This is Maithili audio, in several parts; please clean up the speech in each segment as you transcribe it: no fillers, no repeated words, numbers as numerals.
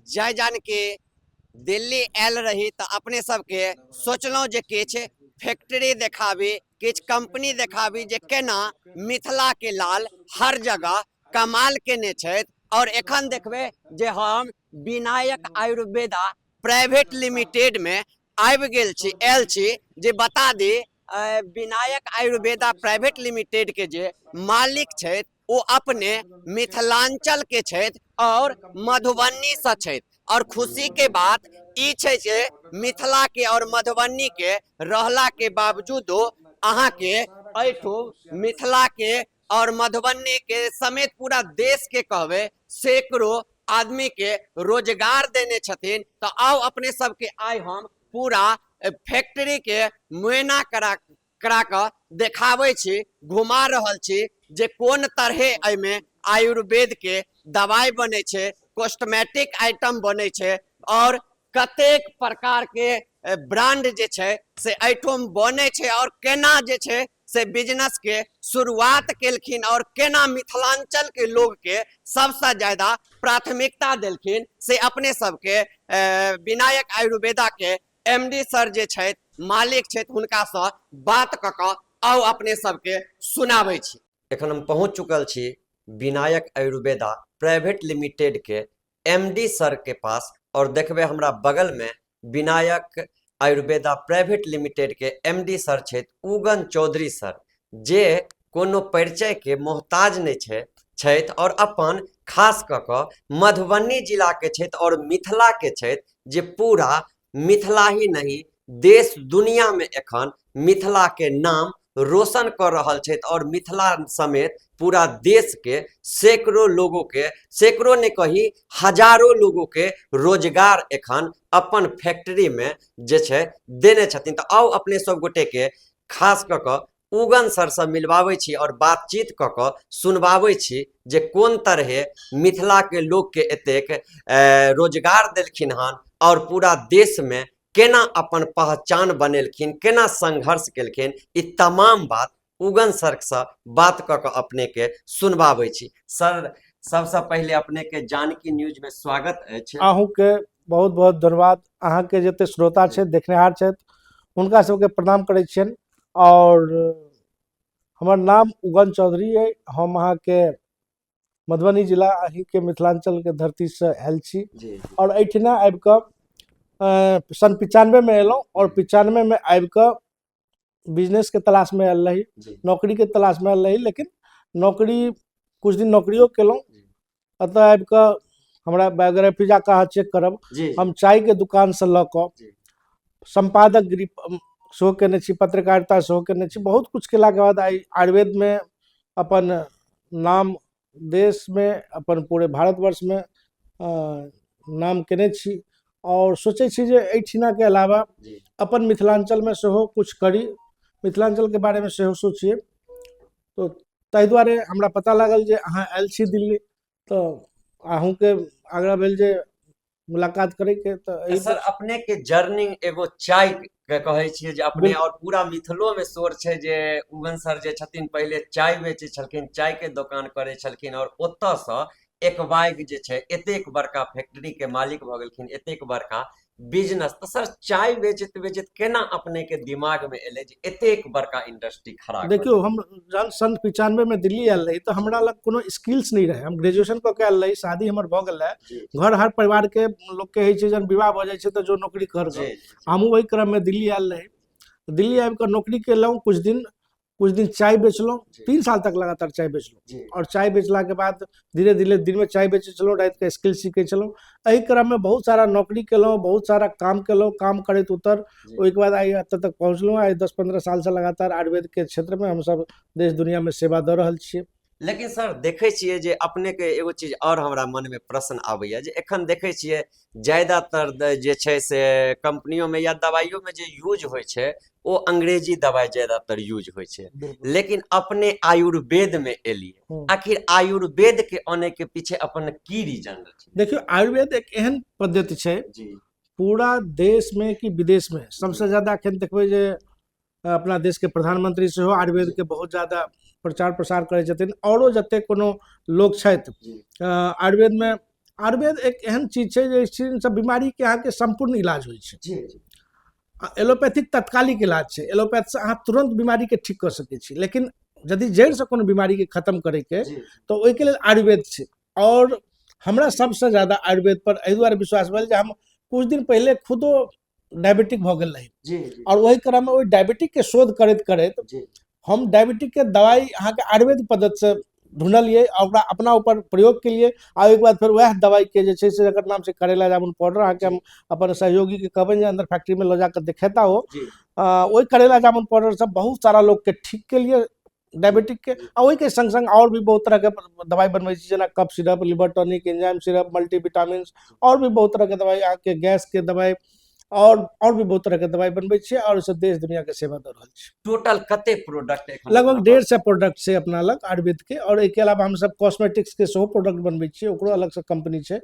जय जानकी। दिल्ली आयल रही तऽ अपने सबके सोचलहुँ जे किछु फैक्ट्री देखाबी, किछु कंपनी देखाबी जे केना मिथिला के लाल हर जगह कमाल केने छथि। और एखन देखबै जे हम विनायक आयुर्वेदा प्राइवेट लिमिटेड में आबि गेल छी, आयल छी। जे बता दी, विनायक आयुर्वेदा प्राइवेट लिमिटेड के जे मालिक छथि ओ अपने मिथिलांचल के छथि और मधुबनी से छथि। और खुशी के बात ई छै जे मिथिला के और मधुबनी के रहला के बावजूदो अहाँ के एहिठुम मिथिला के और मधुबनी के समेत पूरा देश के कहबै सैकड़ों आदमी के रोजगार देने छथिन। तऽ आउ अपने सबके आइ हम पूरा फैक्ट्री के मुआयना करा करा कऽ देखाबै छी, घुमा रहल छी जे कोन तरहे एहिमे आयुर्वेद के दवाइ बनै छै, कॉस्मेटिक आइटम बनै छै और कतेक प्रकार के ब्रांड जे छै से एहिठाम बनै छै और केना जे छै से बिजनेस के शुरुआत केलखिन और केना मिथिलांचल के लोग के सबसे ज्यादा प्राथमिकता देलखिन, से अपने सबके विनायक आयुर्वेदा के एमडी सर जे छथि, मालिक छथि, हुनकासँ बात कऽ कऽ आउ अपने सबके सुनाबै छी। एखन हम पहुँच चुकल छी विनायक आयुर्वेदा प्राइवेट लिमिटेड के एमडी सर के पास और देखबै हमरा बगल में विनायक आयुर्वेदा प्राइवेट लिमिटेड के एमडी सर छथि उगन चौधरी सर, जे कोनो परिचय के मोहताज नहि छथि और अपन खास कऽ कऽ मधुबनी जिला के छथि और मिथिला के छथि, जे पूरा मिथिला ही नहीं देश दुनिया में एखन मिथिला के नाम रोशन कर रहल छथि और मिथिला समेत पूरा देश के सैकड़ों लोगों के, सैकड़ों नहीं कही हजारों लोगों के रोजगार एखन अपन फैक्ट्री में जे छै देने छथिन। तऽ आउ अपने सब गोटे के खास कऽ कऽ उगन सरसँ मिलबाबै छी और बातचीत कऽ कऽ सुनबाबै छी जे कोन तरहे मिथिलाके लोकके एतेक रोजगार देलखिन हन और पूरा देशमे केना अपन पहचान बनेलखिन, केना संघर्ष केलखिन, ई तमाम बात उगन सरसँ बात कऽ कऽ अपनेके सुनबाबै छी। सर, सबसँ पहिले अपनेके जानकी न्यूजमे स्वागत अछि। अहूँके बहुत बहुत धन्यवाद। अहाँके जते श्रोता छथि, देखनिहार छथि, हुनका सबके प्रणाम करै छियनि। और हमर नाम उगन चौधरी अइ। हम अहाँके मधुबनी जिला अहीँके मिथिलाञ्चलके धरतीसँ आयल छी और एहिठिना आबि कऽ सन 95मे एलहुँ और 95मे आबि कऽ बिजनेसके तलाशमे आयल रही, नौकरीके तलाशमे आयल रही, लेकिन नौकरी कुछ दिन नौकरियो केलहुँ। एतऽ आबि कऽ हमरा बायोग्राफी जाकऽ अहाँ चेक करब, हम चायके दुकानसँ लऽ कऽ सम्पादक गृह सेहो केने छी, पत्रकारिता सेहो केने छी। बहुत कुछ केलाके बाद आइ आयुर्वेदमे अपन नाम देशमे, अपन पूरे भारतवर्षमे नाम केने छी और सोचै छी जे एहिठिनाके अलावा अपन मिथिलाञ्चलमे सेहो कुछ करी, मिथिलाञ्चलके बारेमे सेहो सोचिए। तो ताहि दुआरे हमरा पता लागल जे अहाँ आयल छी दिल्ली, तऽ अहूँके आग्रह भेल जे मुलाकात करैके। तऽ सर, अपने के जर्नी एगो चाय के कहै छियै जे अपने और पूरा मिथिलो में शोर छै जे उगन सर जे छथिन पहिले चाय बेचै छलखिन, चाय के दोकान करै छलखिन और ओतऽ सँ एक बाइक जे छै एतेक बड़का फैक्ट्री के मालिक भऽ गेलखिन, एतेक बड़का बिजनेस। तऽ सर, चाय बेचैत बेचैत केना अपने के दिमाग में एलै जे एतेक बड़का इंडस्ट्री खड़ा? देखियौ, हम जहन सन 95 में दिल्ली आयल रही तऽ हमरा लग कोनो स्किल्स नहि रहै। हम ग्रेजुएशन कऽ के आयल रही, शादी हमर भऽ गेल रहै। घर हर परिवार के लोक के होइ छै जहन विवाह भऽ जाइ छै तऽ जो नौकरी कर। हमहूँ ओहि क्रम में दिल्ली आयल रही। दिल्ली आबि कऽ नौकरी केलहुँ कुछ दिन, कुछ दिन चाय बेचलहुँ। 3 साल तक लगातार चाय बेचलहुँ और चाय बेचलाके बाद धीरे धीरे दिनमे चाय बेचै छलहुँ, रातिके स्किल सीखै छलहुँ। एहि क्रममे बहुत सारा नौकरी केलहुँ, बहुत सारा काम केलहुँ। काम करैत उतर ओहिके बाद आइ एतऽ तक पहुँचलहुँ। आइ 10-15 सालसँ लगातार आयुर्वेदके क्षेत्रमे हमसब देश दुनियामे सेवा दऽ रहल छियै। लेकिन सर, देखै छियै जे अपनेके एगो चीज आओर हमरा मनमे प्रश्न आबैए जे एखन देखै छियै ज्यादातर जे छै से कम्पनियोमे या दवाइयोमे जे यूज होइ छै ओ अंग्रेजी दवाइ ज्यादातर यूज होइ छै, लेकिन अपने आयुर्वेदमे एलियै, आखिर आयुर्वेदके अनैके पीछे अपन की रीजन? देखियौ, आयुर्वेद एक एहन पद्धति छै पूरा देशमे कि विदेशमे सबसँ ज्यादा। एखन देखबै जे अपना देशके प्रधानमंत्री सेहो आयुर्वेदके बहुत ज्यादा प्रचार प्रसार करै छथिन। औरो जतेक कोनो लोक छथि आयुर्वेदमे, आयुर्वेद एक एहन चीज छै जे चीजसँ बीमारीके अहाँके सम्पूर्ण इलाज होइ छै। आ एलोपैथिक तत्कालिक इलाज छै, एलोपैथसँ अहाँ तुरन्त बीमारीके ठीक कऽ सकै छी, लेकिन यदि जड़िसँ कोनो बीमारीके खत्म करैके तऽ ओहिके लेल आयुर्वेद छै। आओर हमरा सबसँ ज्यादा आयुर्वेद पर एहि दुआरे विश्वास भेल जे हम कुछ दिन पहिले खुदो डायबिटिक भऽ गेल रही, आओर ओहि क्रममे ओहि डायबिटिकके शोध करैत करैत हम डायबिटिकके दवाइ अहाँके आयुर्वेद पद्धतिसँ ढूँढलियै आ ओकरा अपना ऊपर प्रयोग केलियै। आ ओहिके बाद फेर वएह दवाइके जे छै से जकर नाम छै करेला जामुन पाउडर, अहाँके हम अपन सहयोगीके कहबनि जे अन्दर फैक्ट्रीमे लऽ जाकऽ देखेता ओ। ओहि करेला जामुन पाउडरसँ बहुत सारा लोकके ठीक केलियै डायबिटिकके। आ ओहिके सङ्ग सङ्ग आओर भी बहुत तरहके दवाइ बनबै छी, जेना cough syrup, liver tonic, enzyme syrup, multivitamins, आओर भी बहुत तरहके दवाइ, अहाँके गैसके दवाइ, आओर भी बहुत तरहके दवाइ बनबै छियै आओर ओहिसँ देश दुनिआके सेवा दऽ रहल छी। टोटल कते प्रोडक्ट एखन लगभग अपना 150 प्रोडक्ट छै अपना लग आयुर्वेदके। आओर एहिके अलावा हमसब कॉस्मेटिक्सके सेहो प्रोडक्ट बनबै छियै, ओकरो अलगसँ कम्पनी छै।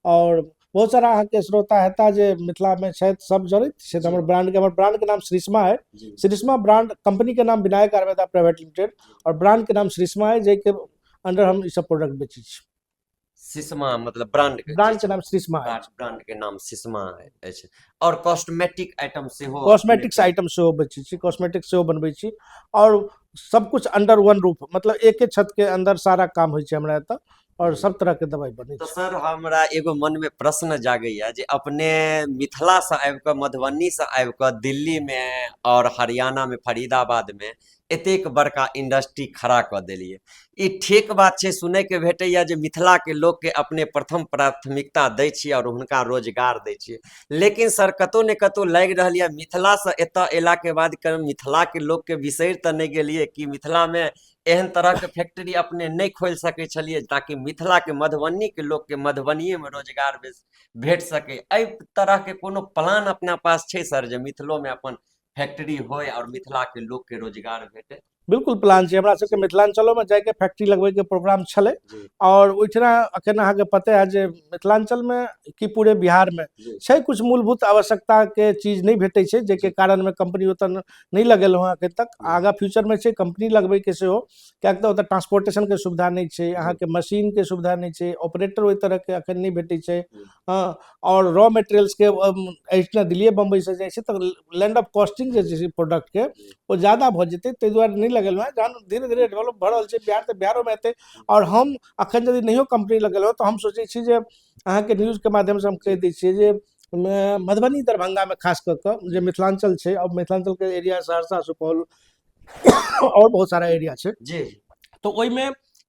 आओर बहुत सारा अहाँके श्रोता हेता जे मिथिलामे छथि, सब जनैत छथि हमर ब्रांडके। हमर ब्रांडके नाम श्रीष्मा है, श्रीष्मा ब्रांड, कंपनीके नाम विनायक आयुर्वेदा प्राइवेट लिमिटेड और ब्रांडके नाम श्रीष्मा है, जाहिके अंडर हम ई सब प्रोडक्ट बेचै छी। सिस्मा मतलब ब्रांड के ब्रांड के नाम श्रीष्मा है। ब्रांड के नाम सिस्मा अछि। और कॉस्मेटिक आइटम सेहो, कॉस्मेटिक्स आइटम सेहो बेचै छी, कॉस्मेटिक्स सेहो बनबै छी, और सब कुछ अंडर वन रूफ, मतलब एके छत के अंदर सारा काम होइ छै हमरा एतऽ, और सब तरह के दवाइ बनै छै। तऽ सर हमरा एगो मन में प्रश्न जागैया जे अपने मिथिला से आबि कऽ, मधुबनी से आबि कऽ दिल्ली में और हरियाणा में फरीदाबाद में एतेक बड़का इंडस्ट्री खड़ा कऽ देलियै, ई ठीक बात छै? सुनैके भेटैया जे मिथिलाके लोकके अपने प्रथम प्राथमिकता दै छियै आओर हुनका रोजगार दै छियै, लेकिन सर कतहु ने कतहु लागि रहल यऽ मिथिलासँ एतऽ अयलाके बाद मिथिलाके लोकके बिसरि तऽ नहि गेलियै कि मिथिलामे एहन तरहके फैक्ट्री अपने नहि खोलि सकै छलियै ताकि मिथिलाके मधुबनीके लोकके मधुबनिएमे रोजगार भेट सकै? एहि तरहके कोनो प्लान अपना पास छै सर जे मिथिलोमे अपन फैक्ट्री होय और मिथिला के लोक के रोजगार भेटे? बिल्कुल प्लान छै हमरा सबके, मिथिलांचलोमे जाइके फैक्ट्री लगबैके प्रोग्राम छलै। और ओहिठिना अखन अहाँके पते है जे मिथिलांचलमे कि पूरे बिहारमे छै कुछ मूलभूत आवश्यकताके चीज नहि भेटै छै, जाहिके कारणमे कंपनी ओतऽ नहि लगेलहुँ हँ एखन तक। आगाँ फ्यूचरमे छै कंपनी लगबैके सेहो, किएक तऽ ओतऽ ट्रांसपोर्टेशनके सुविधा नहि छै, अहाँके मशीनके सुविधा नहि छै, ऑपरेटर ओहि तरहके अखन नहि भेटै छै। हँ, आओर रॉ मेटेरियल्सके एहिठिना दिल्लीए बम्बईसँ जाइ छै, तऽ लैंड ऑफ कॉस्टिंग जे छै प्रोडक्टके ओ ज्यादा भऽ जेतै, ताहि दुआरे नहि लगेलहुँ हँ। जहन धीरे धीरे डेवलप भऽ रहल छै बिहार, तऽ बिहारोमे हेतै। आओर हम अखन यदि नहियो कंपनी लगेलहुँ तऽ हम सोचै छी जे अहाँके न्यूजके माध्यमसँ हम कहि दै छियै जे मधुबनी दरभंगामे खास कऽ कऽ जे मिथिलांचल छै, आओर मिथिलांचलके एरिया सहरसा, सुपौल आओर बहुत सारा एरिया छै, तऽ ओहिमे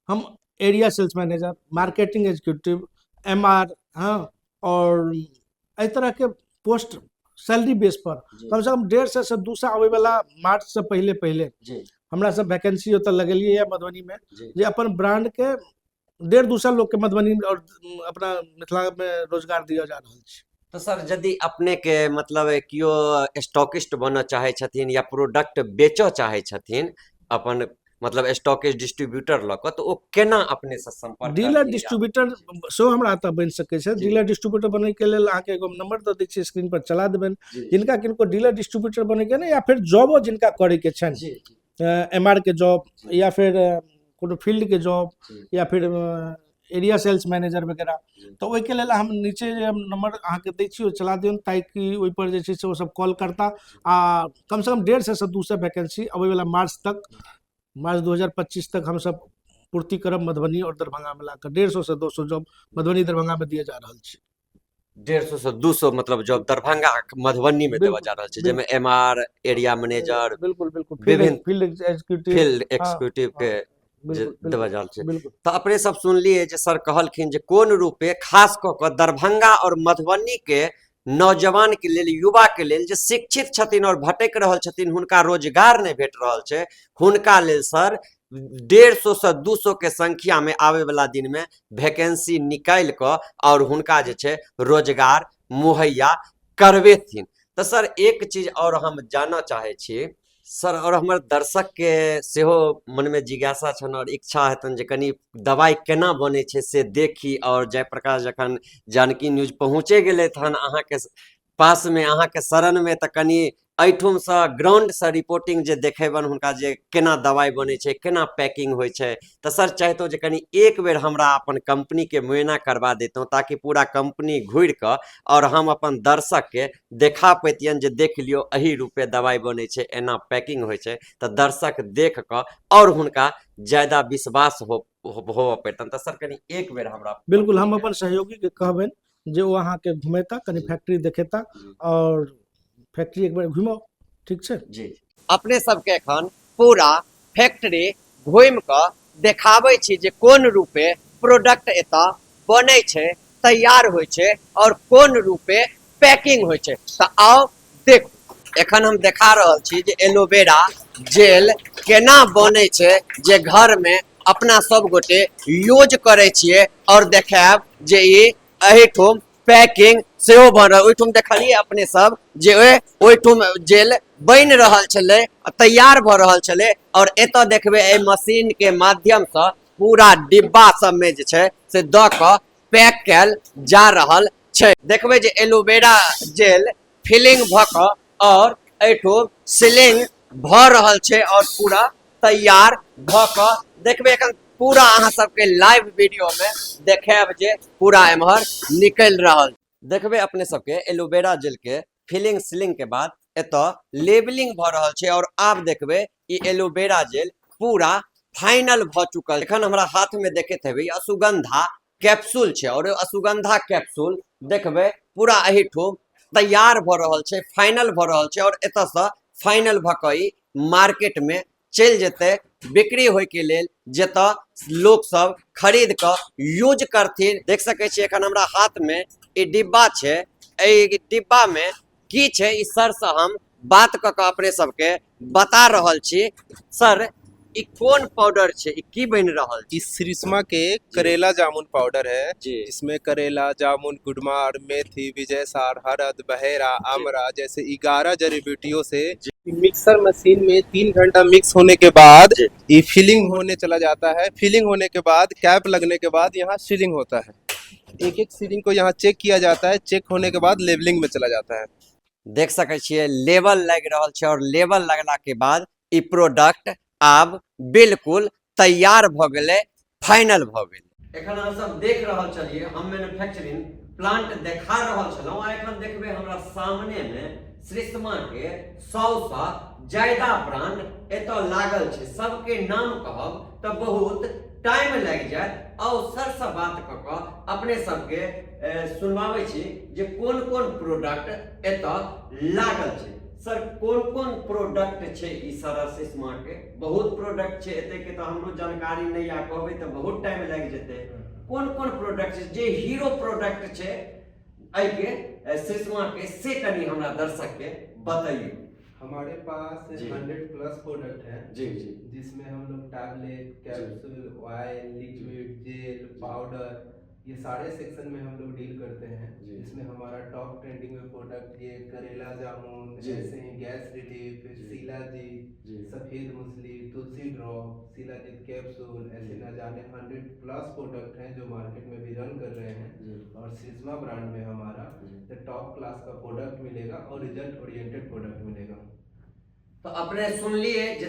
हम area sales manager, marketing executive, MR, हाँ, और एहि तरहके पोस्ट सैलरी बेस पर कम से कम 150 से 200 आबैवला मार्च से पहिले पहिले हमरा सब वैकेंसी ओतऽ लगेलियै यऽ मधुबनीमे, जे अपन ब्रांडके 150-200 लोकके मधुबनी और अपना मिथिलामे रोजगार दिअ जा रहल छै। तऽ सर यदि अपनेके मतलब केओ स्टॉकिस्ट बनऽ चाहै छथिन या प्रोडक्ट बेचऽ चाहै छथिन अपन मतलब स्टॉकिस्ट डिस्ट्रीब्यूटर लऽ कऽ, तऽ ओ केना अपनेसँ सम्पर्क डीलर डिस्ट्रीब्यूटर सेहो हमरा एतऽ बनि सकै छै। डीलर डिस्ट्रीब्यूटर बनैके लेल अहाँके एगो नंबर दऽ दै छियै, स्क्रीन पर चला देबनि। जिनका किनको डीलर डिस्ट्रीब्यूटर बनैके ने या फिर जॉबो जिनका करैके छनि, एम आर के जॉब या फिर कोनो फील्डके जॉब या फिर एरिया सेल्स मैनेजर वगैरह, तऽ ओहिके लेल हम नीचे जे हम नंबर अहाँके दै छी ओ चला दियौन, ताकि ओहिपर जे छै से ओसब कॉल करता। आ कमसँ कम 150 से 200 वैकेंसी अबैवला मार्च तक, मार्च 2025 तक हमसब पूर्ति करब मधुबनी और दरभंगा मिला कऽ। 150 से 200 जॉब मधुबनी दरभंगा में दिए जा रहल छै। 150 से 200 मतलब जॉब दरभंगा मधुबनी में देवा जा रहल छै, जाहिमे एम आर, एरिया मैनेजर, बिल्कुल बिल्कुल, विभिन्न फील्ड एग्जीक्यूटिव, फील्ड एक्जीक्यूटिव के देवा जा रहल छै। तऽ अपने सब सुनलियै जे सर कहलखिन जे कोन रूपे खास कऽ कऽ दरभंगा और मधुबनी के नौजवान के लेल, युवा के लेल जे शिक्षित छथिन और भटकि रहल छथिन, हुनका रोजगार नहि भेट रहल छै, हुनका लेल सर 150 से 200 के संख्या में आबे वाला दिन में वैकेंसी निकालि कऽ और हुनका जे छै रोजगार मुहैया करबेथिन। तऽ सर एक चीज और हम जानऽ चाहै छी सर, और हमर दर्शक के सेहो मनमे जिज्ञासा छनि और इच्छा हेतनि जे कनि दवाइ केना बनै छै से देखी। और जयप्रकाश जखन जानकी न्यूज पहुँचे गेलै तहन अहाँके पासमे, अहाँके शरणमे, तऽ कनि एहिठुमसँ ग्राउंडसँ रिपोर्टिंग जे देखेबनि हुनका जे केना दवाइ बनै छै, केना पैकिंग होइ छै। तऽ सर चाहितो जे कनि एक बेर हमरा अपन कंपनीके मुआयना करबा देतहुँ, ताकि पूरा कंपनी घुरि कऽ आओर हम अपन दर्शकके देखा पैतियनि जे देख लियौ एहि रूपे दवाइ बनै छै, एना पैकिंग होइ छै। तऽ दर्शक देख कऽ आओर हुनका ज्यादा विश्वास होबऽ पड़तनि। तऽ सर कनि एक बेर हमरा। बिल्कुल, हम अपन सहयोगीके कहबनि जे ओ अहाँके घुमेता, कनि फैक्ट्री देखेता आओर फैक्ट्री एक बेर घुमाउ। ठीक छै जी। अपने सबके एखन पूरा फैक्ट्री घुमि कऽ देखाबै छी जे कोन रूपे प्रोडक्ट एतऽ बनै छै, तैयार होइ छै आओर कोन रूपे पैकिंग होइ छै। तऽ आउ देखू। एखन हम देखा रहल छी जे एलोवेरा जेल केना बनै छै, जे घरमे अपना सब गोटे यूज करै छियै, आओर देखायब जे ई एहिठाम पैकिंग सेहो भऽ रहल। ओहिठाम देखलियै अपने सब जे ओहिठाम जेल बनि रहल छलै, तैयार भऽ रहल छलै, आओर एतऽ देखबै एहि मशीनके माध्यमसँ पूरा डिब्बा सबमे जे छै से दऽ कऽ पैक कयल जा रहल छै। देखबै जे एलोवेरा जेल फिलिंग भऽ कऽ आओर एहिठाम सीलिंग भऽ रहल छै आओर पूरा तैयार भऽ कऽ देखबै। एखन पूरा अहाँ सबके लाइव वीडियो में देखायब जे पूरा एम्हर निकलि रहल। देखबै अपने सबके एलोवेरा जेल के फिलिंग सीलिंग के बाद एतऽ लेबलिंग भऽ रहल छै आओर आब देखबै ई एलोवेरा जेल पूरा फाइनल भऽ चुकल। एखन हमरा हाथ में देखैत हेबै अश्वगंधा कैप्सूल छै आओर अश्वगंधा कैप्सूल देखबै पूरा एहिठुम तैयार भऽ रहल छै, फाइनल भऽ रहल छै आओर एतऽसँ फाइनल भऽ कऽ ई मार्केटमे चलि जेतै बिक्री होइके लेल, जतऽ लोकसब खरीद कऽ यूज करथिन। देख सकै छियै एखन हमरा हाथमे ई डिब्बा छै। एहि डिब्बामे की छै ई सरसँ हम बात कऽ कऽ अपने सबके बता रहल छी। सर, ई कोन पाउडर छै, ई की बनि रहल छै? ई श्रीष्मा के करेला जामुन पाउडर है जी। जिसमें करेला, जामुन, गुडमार, मेथी, विजयसार, हरद, बहेरा, आमरा जैसे 11 जड़ी बूटियों से मिक्सर मशीन में 3 घंटा मिक्स होने के बाद ये फिलिंग होने चला जाता है। फिलिंग होने के बाद, कैप लगने के बाद यहाँ सीलिंग होता है। एक एक सीलिंग को यहाँ चेक किया जाता है। चेक होने के बाद लेबलिंग में चला जाता है। देख सकै छियै लेबल लागि रहल छै आओर लेबल लगला के बाद ई प्रोडक्ट आब बिल्कुल तैयार भऽ गेलै, फाइनल भऽ गेलै। एखन अहाँ सब देख रहल छलियै हम मैन्युफैक्चरिंग प्लांट देखा रहल छलहुँ आ एखन देखबै हमरा सामने मे श्रीष्मा के 100 सँ ज्यादा ब्रांड एतऽ लागल छै। सबके नाम कहब तऽ बहुत टाइम लागि जायत। आउ सर सँ बात कऽ कऽ अपने सबके सुनबाबै छी जे कोन कोन प्रोडक्ट एतऽ लागल छै। सर, कोन कोन प्रोडक्ट छै ई सारा श्रीष्मा के? बहुत प्रोडक्ट छै एते के तऽ हमरो जानकारी नहि आ कहबै तऽ बहुत टाइम लागि जेतै। कोन कोन प्रोडक्ट छै जे हीरो प्रोडक्ट छै एहिके श्रीष्मा के, से कनि हमरा दर्शक के बतैयौ। हमारे पास 100 प्लस प्रोडक्ट है जी जी जिसमें हम लोग tablet, capsule, oil, liquid, gel, powder, ये सारे सेक्शन में हम लोग डील करते हैं। इसमें हमारा टॉप ट्रेंडिंग में प्रोडक्ट ये करेला जामुन, ऐसे ही गैस रिलीफ, शिलाजीत, सफेद मुसली, तुलसी ड्रॉप, शिलाजीत कैप्सूल, ऐसे न जाने 100 प्लस प्रोडक्ट हैं जो मार्केट में भी रन कर रहे हैं। और सिस्मा ब्रांड में हमारा टॉप क्लास का प्रोडक्ट मिलेगा और रिजल्ट ओरिएंटेड प्रोडक्ट मिलेगा। तो अपने सुनलिए जे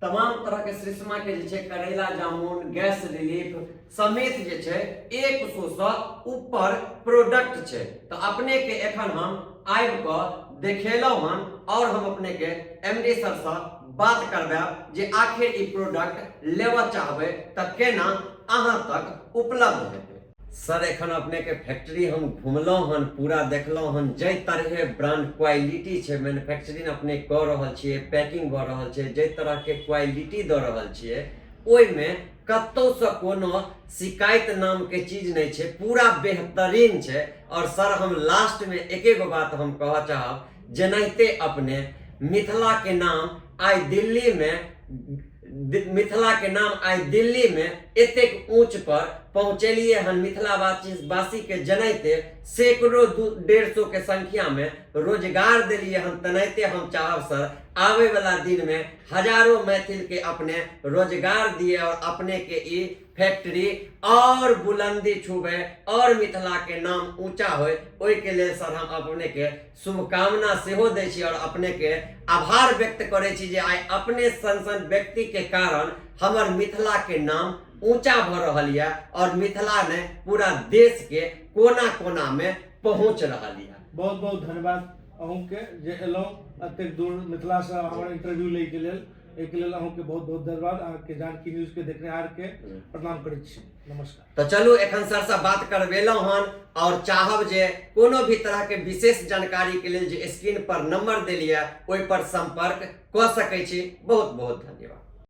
तमाम तरह के श्रीष्मा के जे छै करैला जामुन, गैस रिलीफ समेत जे छै 100 सँ ऊपर प्रोडक्ट छै। तऽ अपने के एखन हम आबि कऽ देखेलहुँ हन और हम अपने के एमडी सर सँ बात करबायब जे आखिर ई प्रोडक्ट लेबऽ चाहबै तऽ केना अहाँ तक उपलब्ध हेतै। सर, एखन अपने के फैक्ट्री हम घुमलहुँ हन, पूरा देखलहुँ हन। जाहि तरहे ब्रांड क्वालिटी छै, मैन्युफैक्चरिंग अपने कऽ रहल छियै, पैकिंग भऽ रहल छै, जाहि तरहके क्वालिटी दऽ रहल छियै, ओहिमे कतहुसँ कोनो शिकायत नामके चीज नहि छै, पूरा बेहतरीन छै। आओर सर, हम लास्टमे एके गो बात हम कहऽ चाहब, जेनाहिते अपने मिथिलाके नाम आइ दिल्लीमे, मिथिलाके नाम आइ दिल्लीमे एतेक ऊँच पर पहुँचेलियै हन, मिथिला वासीके जेनाहिते सैकड़ों 150 के संख्यामे रोजगार देलियै हन, तेनाहिते हम चाहब सर आबैवला दिनमे हजारों मैथिलके अपने रोजगार दिए और अपनेके ई फैक्ट्री और बुलंदी छुबे और मिथिला के नाम ऊंचा होय। ओहिके लेल सर हम अपने के शुभकामना सेहो दै छी और अपने के आभार व्यक्त करै छी जे आइ अपने सन सन व्यक्ति के कारण हमर मिथिला के नाम ऊंचा भऽ रहल यऽ और मिथिला ने पूरा देश के कोना कोना में पहुंच रहल यऽ। बहुत बहुत धन्यवाद अहूँके जे एलहुँ एतेक दूर मिथिलासँ हमर इंटरव्यू लैके लेल। एहिके लेल अहूँके बहुत बहुत धन्यवाद। अहाँके जानकी न्यूजके देखनिहारके प्रणाम करै छी। नमस्कार। तऽ चलू एखन सरसँ बात करबेलहुँ हन और चाहब जे कोनो भी तरहके विशेष जानकारीके लेल जे स्क्रीन पर नंबर देलियै ओहि पर संपर्क कऽ सकै छी। बहुत बहुत धन्यवाद।